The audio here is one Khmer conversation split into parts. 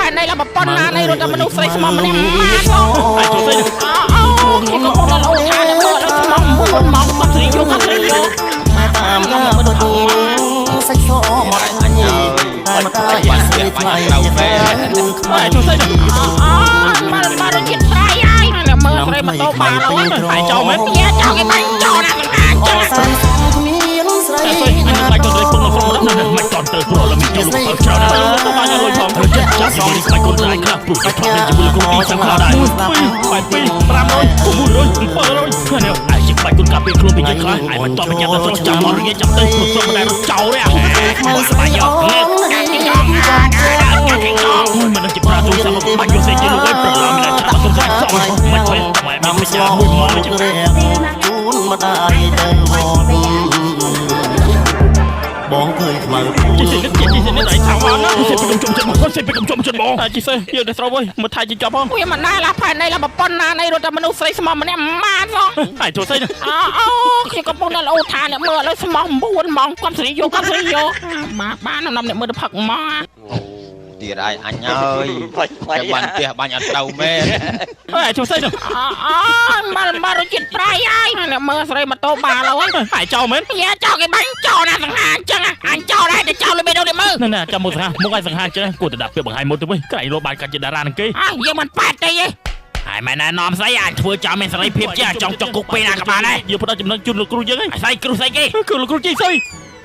ផែនដីឡើងប្រពន្ធណានៃរត់តែមនុស្សស្រីស្មោះម្នាក់ម៉ានផង ហើយចូលស្អី អូអូខ្ញុំកំពុងតែលោថាអ្នកមើលដល់ស្មោះ9ម៉ោងបាត់ស្រីយកបាត់ស្រីយក តែតាមការពិតសាច់សមក អញអើយ តែម្ដាយស្រីថ្លៃខ្មៅ ហើយចូលស្អី អូមកមករជាតិប្រៃហើយអ្នកមើលស្រីម៉ូតូបាល់ហើយ ហើយចោលមែន ញ៉ាចោលគេបាញ់ចោលណាកណ្ដាលចឹង សានសំគ្មានស្រី តែស្អីអញបាច់កូនស្រីពឹងនៅក្រុមនោះមិនតន់ទៅព្រោះលមីចូលលោកច្រើនណាស់ទៅបានលុយផងចិត្តចាប់ជាមួយស្បែកកូនស្រីខ្លះព្រោះតែធ្លាប់ជាមួយលោកគ្រូទីសំខាន់ដែរ1 2 8 2 500 900 700នេះឯងជាក្បាច់កូនកាពីខ្លួនពីយើងខ្លះឯងមិនតបចាំតែស្រុកចាំមករងាចាំទៅព្រោះសុំមិនដែលចោលទេអាស្បែកយកនេះ កាត់ទីកងកាត់ទីកង មិននឹងជាប្រាទូសាមកបាច់យកសេជាលោកឯងព្រោះឡើយមានតែចាំសុំស្រីសោះមិនទេតែ ដា មិន ំស្ល ចាំមួយមក រះជូនម្ដាយទៅវត្តបងឃើញខ្មៅពូ ជីសេនេះជីសេនេះឯងថាមកណាជីសេពីកំជុំចិត្តមកជីសេពីកំជុំចិត្តបងជីសេយើងតែស្រុកអើយមកថៃជីចប់ផង វាមិនដែរឡាផែនដីឡើងប្រពន្ធណានៃរត់តែមនុស្សស្រីស្មោះម្នាក់ម៉ានផង ហើយចូលស្អី អូអូខ្ញុំកំពុងតែលោថាអ្នកមើលឥឡូវស្មោះ9ម៉ោងគាត់ស្រីយកគាត់ស្រីយកបាទបាននាំអ្នកមើលទៅផឹកមក ទៀតហើយអញអើយតែបានផ្ទះបាញ់អត់ត្រូវមែន ហើយចូលស្អី អូមកមករជាតិប្រៃហើយអ្នកមើលស្រីម៉ូតូបាល់ហើយ ហើយចោលមែន យ៉ាចោលគេបាញ់ចោលណាសង្ហាអញ្ចឹងអញចោលដែរតែចោលលើបេះដូងអ្នកមើល ណែណែចាំមកសង្ហាមុខឲ្យសង្ហាចេះគួរតែដាក់ពាក្យបង្ហាញមុខទៅវិញក្រែងលោបានកាត់ជាតារានឹងគេ អើយើងមិនប៉ែតទេ ហើយម៉ែណែនាំស្អីអាចធ្វើចោលមានសេរីភាពជាចង់ចុកគុកពេលណាក៏បានដែរយើងផ្ដល់ចំណឹងជូនលោកគ្រូយើងឯងស្អីគ្រូស្អីគេគឺលោកគ្រូជីស្អី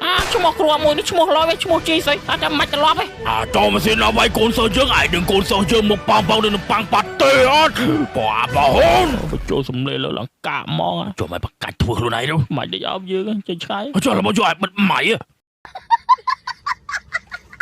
អាឈ្មោះគ្រូមួយនេះឈ្មោះឡយឈ្មោះជីស្អីអត់តែមិនត្រឡប់ទេ អាចោម៉ាស៊ីនដល់វាយកូនសិស្សយើងឯងនឹងកូនសិស្សយើងមកប៉ងប៉ងនឹងប៉ាំងប៉ាត់ទេអត់ប៉ាប៉ហូនបញ្ចូលសំលេងលើឡើងកាកហ្មងចូលមកបកាច់ធ្វើខ្លួនឯងទៅមិនដេកអោបយើងចេញឆ្ងាយចូលមកយកឲ្យបិទម៉ៃ